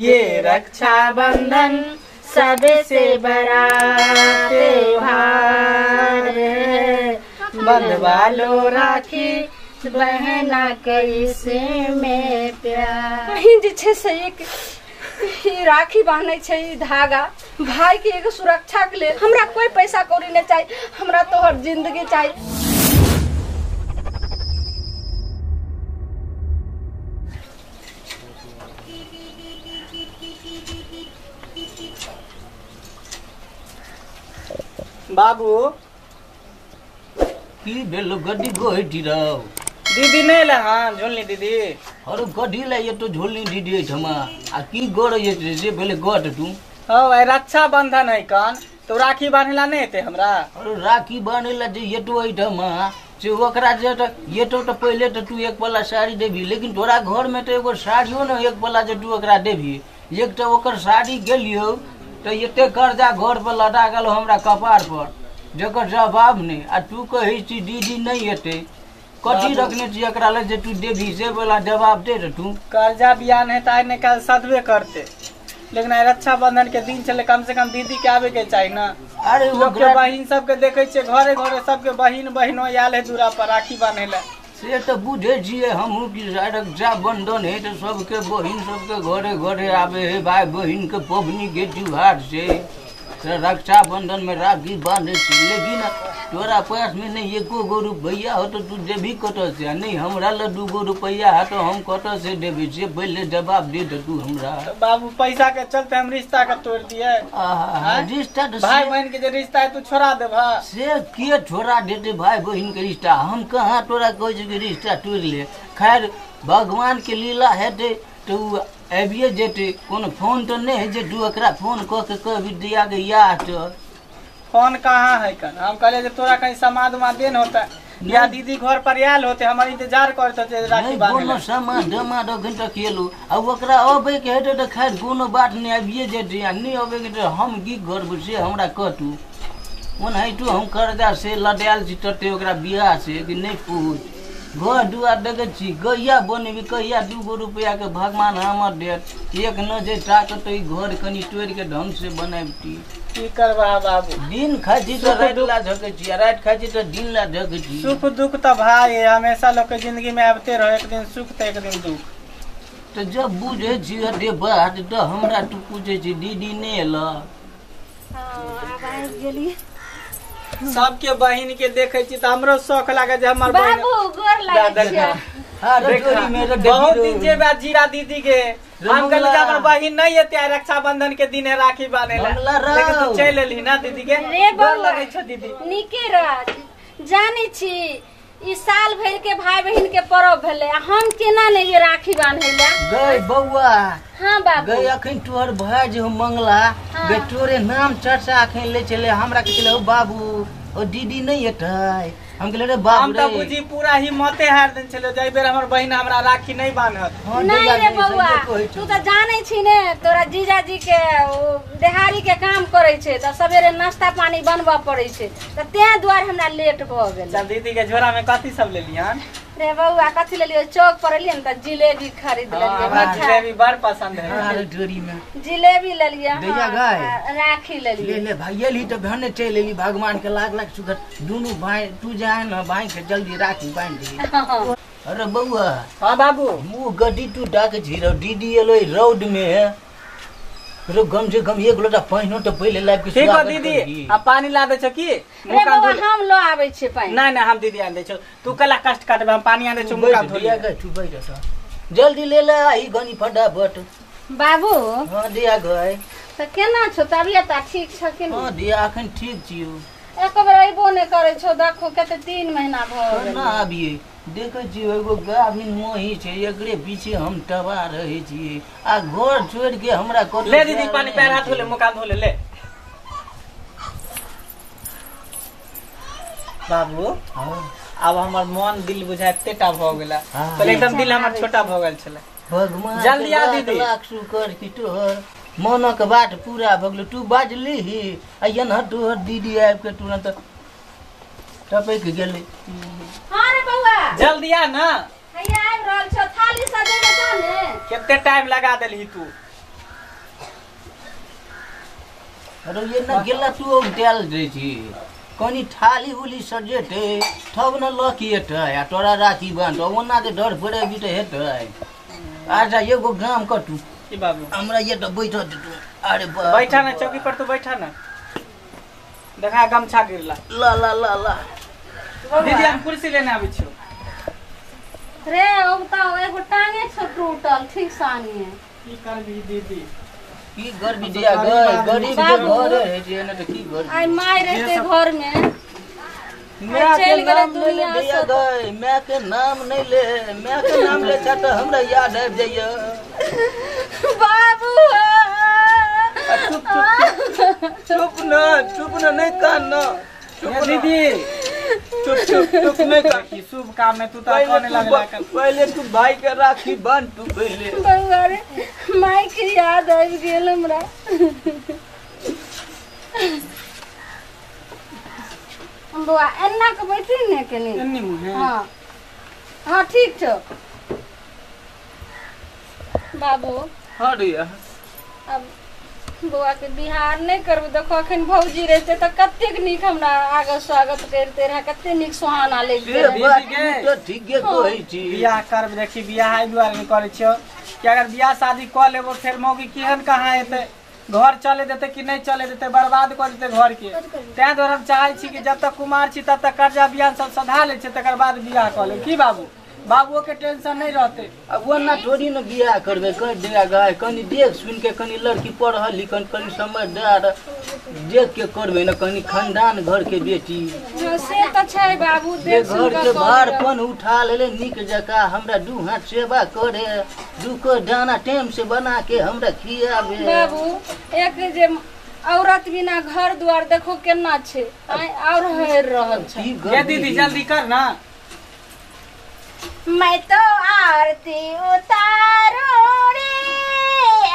ये रक्षाबंधन सबसे बड़ा त्योहार है, बंधवा लो राखी बहना कैसे में प्यार। बहिन जे छै से एक राखी बांधै छै, धागा भाई के एगो सुरक्षा के लेल। हमरा कोई पैसा कौड़ी नहीं चाहिए, हमरा तोहर जिंदगी चाहिए। बाबू की भेल गड्डी गोहटी रहो दीदी नहीं ला। हाँ झोलनी दीदी अरे गड्डी ला ये तो झोलनी दीदी है आ की गोड़ ये से भेले गट तू। हो भाई रक्षाबंधन है कन तो राखी बांधेला नहीं हेते हमरा। अरे राखी बांधेला जे ये तो एठमा से ओकरा जे त ये तो पहले तो तू एक पल्ला साड़ी देबी, लेकिन तोरा घर में तो एगो साड़ियो न एक पल्ला जे तू ओकरा देबी। एक तो ओकर साड़ी गेलियो तो एते कर्जा घर पर लदा गेल हमरा कपार पर जकर जवाब नहीं। आ तू कहै छी दीदी नहीं हेते, कथी रखने छी एकरा ले जे तू देबी से वाला जवाब दे तू। कर्जा बियान है त आइ ने काल सधबे करते, लेकिन आइ रक्षाबंधन के दिन छले, कम से कम दीदी के आवे के चाही ना। अरे लोग के बहिन सबके देखे छियै घरे घरे सबके बहिन बहिनो आयल है दूरा पर राखी बांधे ला। से तो बुझे छियै हमहूँ कि रक्षाबंधन है तो सबके बहिन सबके घरे घरे आवे है, भाई बहिन के पबनी के त्योहार से रक्षाबंधन में राखी बांधे छी। लेकिन तोरा पास में नहीं एको गो रुपया हो तो तू देबी कतऽ से, नहीं हमरा लग 2 गो रुपया है तो हम कतऽ से देबी से पहले जवाब दे दे तू हमरा। तो बाबू पैसा के चलते हम रिश्ता के तोड़ दिए। रिश्ता भाई बहन के जे रिश्ता है तू छोड़ा देबा से के छोड़ा देते भाई बहन के रिश्ता। हम कहाँ तोरा कहै छी कि रिश्ता तोड़ ले। खैर भगवान के लीला हेतै तो आबिए जेतै, कोनो फोन तो नहीं है जे तू एकरा फोन कऽ के कहबी दिया के या तो फोन कहाँ है कन। हम कहले जे तोरा कहीं समाद उमाद देन होता या दीदी घर पर आयल होते हमर इंतजार करत होते राखी बांधे ला। कोनो समाद दमाद अखन तक एलू आ ओकरा अबै के हेतै तऽ खैर कोनो बात नहीं, आबिए जेतै। आ नहीं अबै के तऽ हम की करबै से हमरा कहतू। ओनाहितो हम कर्जा से लदायल छी तते ओकरा बियाह से कि नहीं पूछ घर दुआर देखे छी कहिया बनेबी कहिया 2 गो रुपया के भगवान हमर देत। एक नजर ताकत घर कनी तोड़ के ढंग से बनाबती। की करबा बाबू, दिन खाइ छी तो राति ला झकै छी, राति खाइ छी तो दिन ला झकै छी। सुख दुख तो भाई हमेशा लोग के जिंदगी में आबते रहे, एक दिन सुख तो एक दिन दुख। तो जब बुझे छी अते बात तो हमरा तू पूछे छी दीदी नहीं एल। आब आबि गेली। सबके बहिन के देखे छी त हमरो शौक लागे जे हमर बहिन। बाबू गोर लागे छी। हां रजोरी में तो बहुत दिन जे बात जीरा दीदी के हम कहले जे हमर बहिन नहीं एते रक्षाबंधन के दिन है राखी बांधे ला, लेकिन तू चल एलही ना दीदी के। गोर लगे छो दीदी। नीके रह जानै छी ई साल भर के भाई बहिन के पर्व भेलै, हम केना नहीं राखी बांधे ला। गई बौआ। हां बाबू गई अखन तोहर भाई जे हम मंगला गई तोरे नाम चर्चा अखन ले चले हमरा के चले बाबू ओ दीदी नहीं एतै। हम कहले रे बाबू हम त बुझी पूरा हिम्मते हार देन छले जइ बेर हमर बहिन हमरा राखी नहीं बांधत। नहीं रे बौआ तू त जानै छी ने तोरा जीजाजी के ओ देहारी के काम करै छै त सबेरे नाश्ता पानी बनबऽ पड़ै छै त तें दुआरे हमरा लेट भऽ गेल। चल दीदी के झोरा में कथी सब लेलियन? रे बौआ कथी लेलियो, चौक पर एलियै ने त जिलेबी खरीद लेलियै। हमरा जिलेबी बड़ पसंद है। हां झोरी में जिलेबी लेलियै, राखी लेलियै। ले ले भाई एली त भने चलि एली भगवान के लाख लाख शुक्र। दुनू भाई तू जाए न भाई के जल्दी राखी बांध दे। अरे बौआ। हां बाबू मुंह गड्डी तू डाक छी रौ दीदी एलो रोड में रो कम से कम एक लोटा पानि तो पहिले लाइब के। ठीक हो दीदी आ पानी ला दे छो की? रे बौआ हम लो आबै छी पानि। नहीं नहीं हम दीदी आन दे छो, तू कला कष्ट काटबे हम पानी आन दे छो। मुंह धो लिया तू बैठ जा जल्दी ले ले आई गनी फटाफट। बाबू। हां दिया गए त केना छो तबियत ठीक छ कि नहीं? हां दिया अखन ठीक छियो, एक बेर अइबो नै करै छो। देखो कते 3 महीना भ गेल ना आबिए। देखे छी एगो गाभिन मोही छै एकरे पीछे हम तबाह रहे छियै आ घर छोड़ के हमरा कतौ। ले दीदी पानी पैर हाथ धो ले मुंह कान धो ले। ले बाबू अब हमर मन दिल बुझा एतेटा भ गेला, पहिले एकदम दिल हमर छोटा भ गेल छले। भगवान जल्दी आ दीदी। लाख शुक्र की तोहर मनक बात पूरा भ गेल। तू बाजली आ एनहर तोहर दीदी आबि के तुरंत टपकि गेलै। हां रे बौआ जल्दी आ ना। हैया आबि रहल छौ, थाली सजेबे तब ने। कते टाइम लगा देलही तू। अरे ये न गेला तू उठल दै छी कनी थाली उली सजेतै तब न लकी हेतै आ तोरा राखी बांध ओना जे डर पड़े तऽ हेतै। अच्छा एगो काम कर तू की बाबू हमरा ये तऽ बैठ दे तू। अरे बैठा ना चौकी पर तू बैठा ना देखा गमछा गिरला ला ला ला ला। दीदी हम कुर्सी लेने आबै छियौ। रे ओ बताओ एगो टांगे छो टूटल ठीक सानिए की करबी दीदी की गर्मी दिया गए गरीब के घर है जे न त की घर आई my रहते घर में मैं के नाम नहीं ले दिया गए मैं के नाम नहीं ले मैं के नाम ले छ त हमरा याद आबि जाइए बाबू। चुप चुप चुप न चुप न नहीं कान न चुप दीदी चुप चुप चुप नहीं काकी शुभ काम में तू त कोने लगला पहले तू भाई के राखी बांध तू पहले। बउआ रे my के याद आबि गेल हमरा। बउआ एन्ना के बैठी ने कनी एन्नी मुहे। हां हां ठीक छौ बाबू। हां रे अब बउआ के बिहार नहीं करबो देखो अखन भौजी रहते त कतेक नीक हमरा आगे स्वागत करते रहे कतेक नीक सुहाना लगते रहे। तो ठीक है कहै छी बियाह करब देखी बियाह एहि दुआरे नहीं करै छियौ कि अगर बियाह शादी क लेबो फेर मौगी केहन कहाँ हेतै घर चले देते कि नहीं चले देते बर्बाद कर देते घर के। तैं दुआरे हम चाहै छी कि जब तक कुमार छी तब तक कर्जा बियाह सब सधा लै छै तकर बाद बियाह कऽ लेब की बाबू बाबुओ के टेंशन नहीं रहते। अब ओना थोड़ी न बियाह करबे कर दिया गए कनी देख सुन के कनी लड़की पढ़ल लिखल कनी समझदार देख के करबे न कनी खानदान घर के बेटी से त छै बाबू देख सुन घर के भारपन उठा लेले निक जका हमरा दू हाथ सेवा करे दू को दाना टाइम से बना के हमरा खियाबे। बाबू एक जे औरत बिना घर द्वार देखो केना छै और हेर रहल छै। ये दीदी जल्दी कर ना। मैं तो आरती उतारूं रे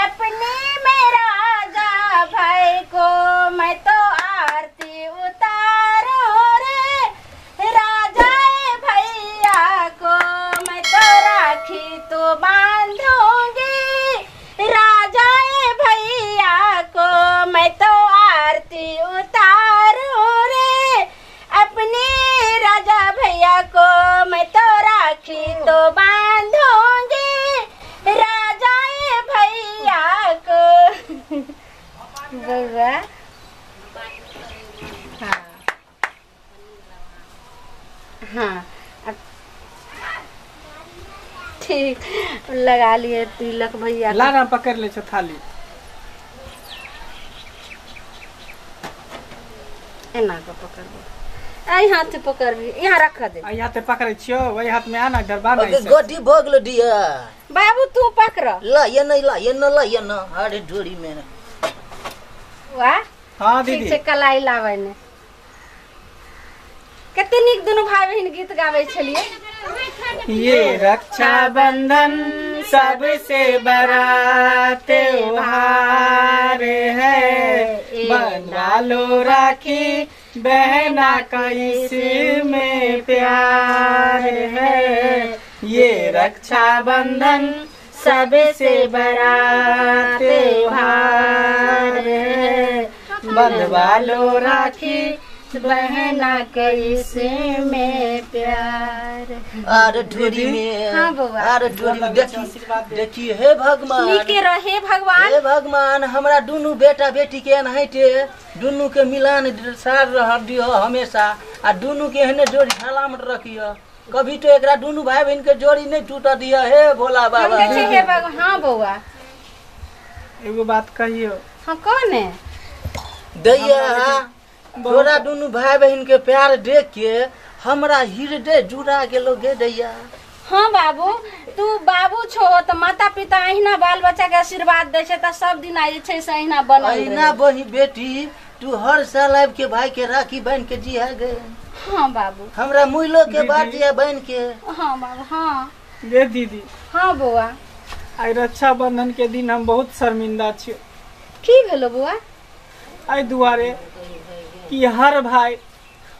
अपने मेरा राजा भाई को मैं तो आरती उतारूं रे राजा भैया को मैं तो राखी तो बांधूंगी राजा भैया को मैं तो आरती उतारूं रे अपने राजा भैया को मैं तो राखी तो बांधूंगी राजा भैया को। बउआ हाँ हाँ ठीक लगा लिए तिलक भैया ला ना पकड़ ले छो थाली एना के पकड़बो एहि हाथ पकड़बी यहाँ रख दे एहि हाथ पकड़ै छियौ ओहि हाथ में आना डरबा नहीं ओके गोटी भोगलो दिया बाबू तू पकड़ ला ये नहीं ला ये न ला ये न अरे ढोरी में वाह। हां दीदी ठीक से कलाई लाबै ने कते नीक दुनू भाई बहिन गीत गाबै छलिए। ये रक्षाबंधन सबसे बड़ा त्योहार है बंधा लो राखी बहना का इसमें प्यार है ये रक्षाबंधन सबसे बड़ा त्योहार है बंधवा लो राखी बहना कैसे में प्यार। अरे ढोरी में हाँ बउआ अरे ढोरी में देखी देखी हे भगवान नीके रहे भगवान हे भगवान हमरा दुनू बेटा बेटी के एनाहिते दुनू के मिलान सार रह दियो हमेशा आ दुनू के एहने जोड़ी सलामत रखियो कभी तो एकरा दुनू भाई बहन के जोड़ी नहीं टूट दियो हे भोला बाबा। हे भगवान। हाँ बउआ एगो बात कहियो। हाँ कौन है दैया तोरा दुनू भाई बहन के प्यार देख के हमरा हृदय जुड़ा गेलो गे दैया। हाँ बाबू तू बाबू छो त माता पिता अहिना बाल बच्चा के आशीर्वाद दै छै त सब दिन जे छै से अहिना बनल अहिना बही बेटी तू हर साल आबि के भाई के राखी बन के जिया गे। हाँ बाबू हमरा मुइलो के बाद या बन के। हाँ बाबू हाँ गे दीदी। हाँ बउआ आई रक्षाबंधन के दिन हम बहुत शर्मिंदा छियो। की भेलो बउआ? एहि दुआरे कि हर भाई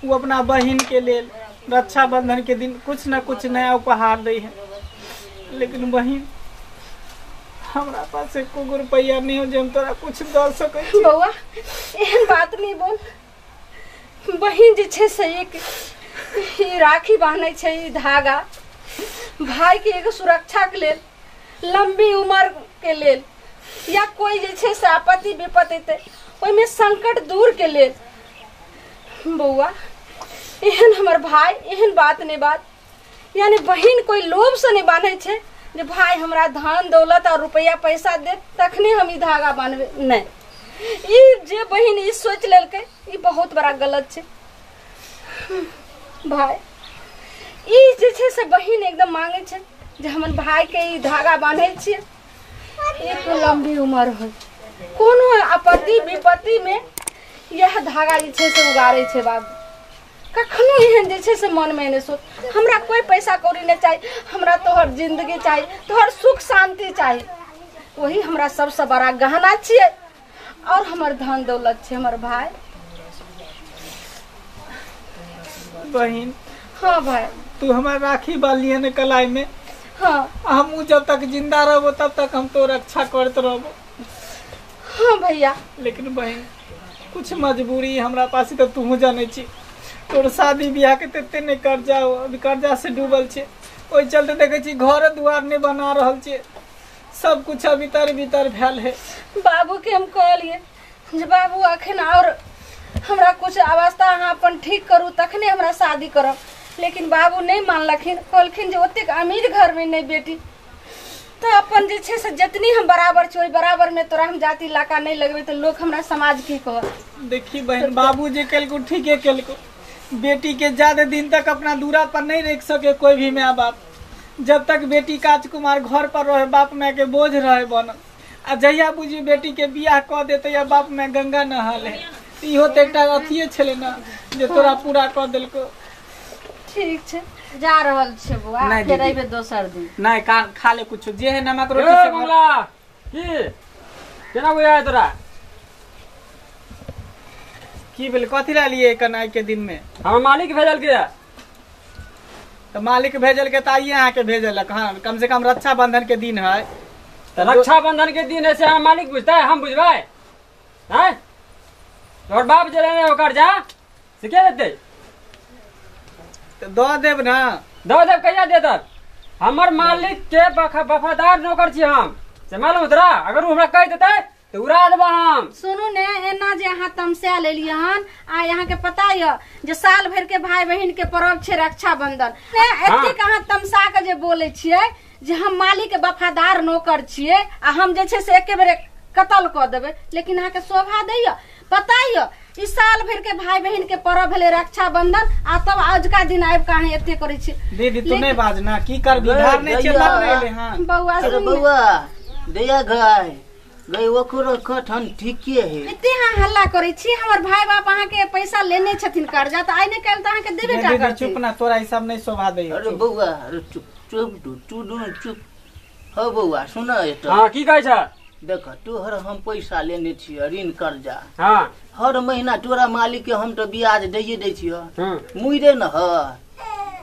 वो अपना बहिन के लेल रक्षाबंधन के दिन कुछ न कुछ नया उपहार दै है लेकिन बहिन हमरा पास एको गो रुपैआ नहीं हो जे हम तोरा कुछ दऽ सकै छी। बौआ एहन बात नहीं बोल। बहिन जे छै से एक ई राखी बान्है छै, ई धागा भाई के एगो सुरक्षा के लेल, लंबी उम्र के लेल, या कोई जे छै से आपत्ति विपत्ति एतै ओहिमे संकट दूर के लेल। बौआ एहन हमर भाई एहन बात नहीं बात, यानी बहिन कोई लोभ से नहीं बान्है छै जे भाई हमरा धन दौलत और रुपया पैसा दे तखने हम ई धागा बान्हबै। नहीं, ई जे बहिन ई सोच लेलकै ई बहुत बड़ा गलत छै भाई। ई जे छै से बहिन एकदम मांगे छै जे हमर भाई के ई धागा बान्है छियै, एक लंबी उम्र हो, कोनो आपत्ति विपत्ति में यह धागा जे छै से उगारै छै बाबू। कखनो एहन जे छै से मन में नहि सोच, हमरा कोई पैसा कौड़ी नहीं चाही, हमरा तोहर जिंदगी चाही, तोहर सुख शांति चाही, वही हमरा सबसे बड़ा गहना छियै और हमर धन दौलत छै हमर भाई। बहिन। हाँ भाई। तू हमार राखी बांधलिए ने कलाई में। हाँ। हम जब तक जिंदा रहबो तब तक हम तो रक्षा करते रहबो। हाँ भैया। लेकिन बहिन कुछ मजबूरी हमरा पास तो तू जाने छी, तोर शादी ब्याह के तेते नहीं कर्जा, अभी कर्जा से डूबल छे, ओहि चलते देखे छी घर दुआर नहीं बना रहल छे, सब कुछ अभी तर भीतर भेल है। बाबू के हम कहलिए जे बाबू अखन और हमरा कुछ अवस्था अहाँ अपन ठीक करू तखने हमरा शादी करब, लेकिन बाबू नहीं मानलखिन, कहलखिन जे ओतेक अमीर घर में नहीं बेटी, तो अपन जे छै से जितनी हम बराबर छी ओहि बराबर में तोरा हम जाति इलाका नहीं लगबे तो लोग हमरा समाज की कहत। देखी बहन बाबू जे केलको ठीके केलको, बेटी के ज्यादा दिन तक अपना दूरा पर नहीं रख सके कोई भी माँ बाप, जब तक बेटी काजकुमार घर पर रहे बाप माँ के बोझ रहे बनल, आ जहिया बुझी बेटी के बियाह कऽ देते या बाप माँ गंगा नहा ले, इहो तो एकटा अथिये छलै ना जे तोरा पूरा कऽ देलको। ठीक छै, जा रहल छै बौआ, फेर अइबे दोसर दिन। नहीं खा ले कुछ जे है नमक रोटी से। मंगला की केना बुझाय तोरा की भेल, कथी ला लिए कनाई के दिन में? हमर मालिक भेजल के। तो मालिक भेजल के तो आइए अहाँ के भेजलक। हाँ कम से कम रक्षाबंधन के दिन है। तो रक्षाबंधन के दिन है से हम मालिक बुझता है, हम बुझबै हैं? तोहर बाप जे लेने ओकर जा से के देते? तो दऽ देब ना। दऽ देब कहिया देत? हमर मालिक के वफादार नौकर छी हम, से मालूम तोरा? अगर उ हमरा कहि देतै तो उड़ा देबा हम। सुनू ने, एना जे अहाँ तमसा लेलियै हन, आ यहाँ के पता यऽ जे साल भरि के भाई बहिन के पर्व छै रक्षाबंधन, एतेक अहाँ तमसा के जे बोलै छियै जे हम मालिक के वफादार नौकर छियै आ हम जे छै से एके बेर कतल कऽ देबै, लेकिन अहाँ के शोभा दैय? पता यऽ ई साल भरि के भाई बहिन के पर्व भेलै रक्षाबंधन आ तब आजुका दिन आबि कऽ अहाँ एते करै छियै। दीदी तू नहि बाज ना, की करबी, धार नहि छै तब नहि एलै। हँ बौआ सुन, बौआ दैया गाय गई ओकरो कथन ठीके है। एते अहाँ हल्ला करै छी, हमर भाई बाप अहाँ के पैसा लेने छथिन कर्जा, तऽ आइ ने काल्हि तऽ अहाँ के देबे टा करतै। चुप ना, तोरा ई सब नहि शोभा दैय। अरे बौआ अरे चुप चुप तू दुनू चुप हो। बौआ सुन एतऽ। हाँ की कहै छ? देख तोहर हम पैसा लेने छियै ऋण कर्जा। हाँ हर महीना तोरा मालिक के हम तो ब्याज दैये दै छियै, मुइरे न ह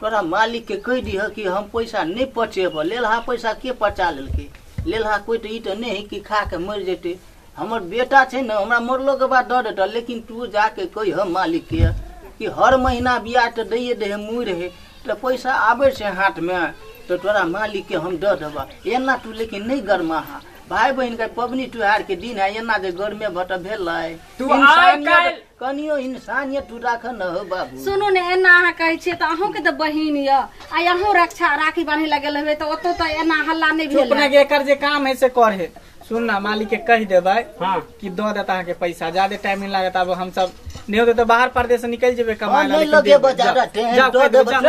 तोरा मालिक के कहि दिह कि हम पैसा नहीं पचेब, लेलहा पैसा के पचा लेलकै, लेलहा कोई तो ई तो नहीं है कि खा के मरि जेतै। हमर बेटा छै ने हमरा मरलो के बाद दऽ देतऽ, लेकिन तू जाके कहिह मालिक के कि हर महीना ब्याज तो दैये दै है, मुइ रहे तऽ पैसा आबै छै हाथ में तो तोरा मालिक के हम दऽ देबऽ। एना तू लेकिन नहीं गरमाहा, भाई बहन के पबनी त्योहार के दिन है, एना जे गर्मे भट भेलै तू आइ काल्हि कनियो इंसानियत तू राख न हो बाबू। सुनू ने, एना अहाँ कहै छियै तऽ अहूँ के तऽ बहिन यऽ, आ अहूँ रक्षा राखी बान्हे लगल हेबै तऽ ओतौ तऽ एना हल्ला नहि भेल। चुप ना, एकर जे काम है से करे। सुन ना, मालिक के कहि देबै कि दऽ देत अहाँ के पैसा, ज्यादा टाइम नहीं लागत, अब हम सब नहीं होते तो बाहर परदेश निकल जेबै कमाए ला।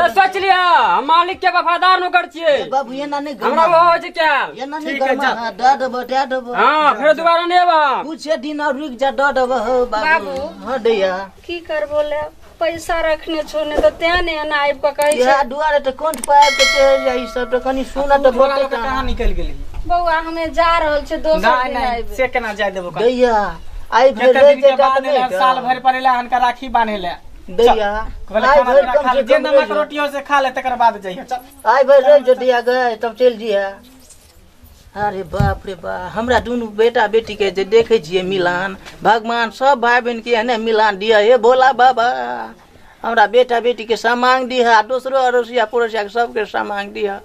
सोच लिया हम मालिक के वफादार नौकर छियै बाबू, एना नहीं हमरा वो होइ छै क्या, एना नहीं गरमा, दऽ देबऽ दऽ देबऽ। हां फेर दोबारा नहीं आबऽ, कुछ दिन और रुक जा, दऽ देबऽ हो बाबू। हां दैया की करबो, ले पैसा रखने छो ने तऽ तें ने एना आबि कऽ कहै छै। इएह दुआरे तऽ कोन पाइप के चलि जाइ सब तऽ कनि सुन तऽ बोला लोग कहाँ निकल गेली। बौआ हमे जा रहल छै दोसर दिन आबि। से केना जाय देबो दैया, आई भरि रह जेता साल भरि पर एला हनका राखी बान्हे ले दैया, आई भरि कम से जे नमक रोटी हो से खा ले तकर बाद जइहे। चल आई भरि रह जो दिया गए तब चलि जिहा। अरे बाप रे बाप, हमरा दुनू बेटा बेटी के जे देखे छियै मिलान, भगवान सब भाई बहन के एहने मिलान दिया हे भोला बाबा। हमरा बेटा बेटी के सामांग दिहा, दोसरो अड़ोसिया पड़ोसिया के सबके सामांग दिहा।